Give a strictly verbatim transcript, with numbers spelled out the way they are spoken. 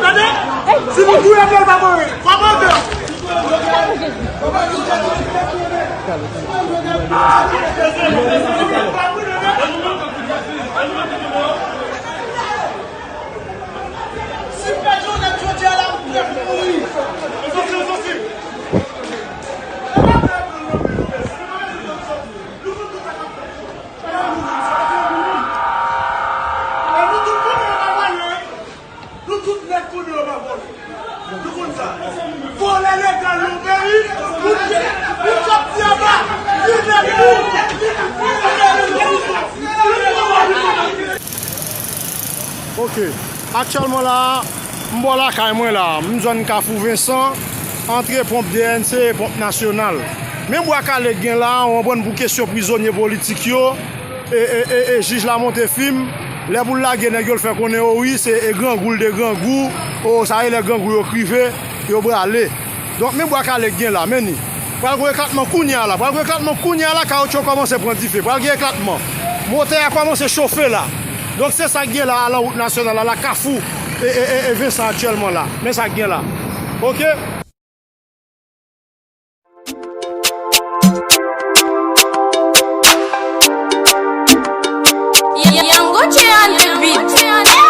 Tande? Si nou touye, nou pa mouri. Kòman fè? Si pèdi yon nèg jodi a la, ou prè pou mouri. Nou tout nèt konnen yo pa vòlè. Nou konn sa. Vòlè legal yon peyi, pou, pou sòti anba, li nèt pou, li nèt pou, Ok. Aktyèlman la, m bò lakay mwen la. M zòn Kafou Vensan, antre ponp D N C e ponp nasyonal. Men bwa kale k gen la, w konprann, pou kesyon prizonye politik yo, e, e, e, e jij la monte fim. Lè pou l lage nèg yo, l fè konnen, o wi, se, e, grangou l degrangou, o, sa e lè grangou yo k rive, yo prale. Donk, men bwa kale k gen la, men ni. Pral gen eklatman kounye a la. Pral gen eklatman kounye a la, kawotchou kòmanse pran dife. Pral gen eklatman. Motè a kòmanse chofe la. Donk, se sa k gen la, alan wout nasyonal la, la Kafou, e, e, e, e Vensan aktyèlman la. Men sa k gen la. Ok? Young Gucci on the beat.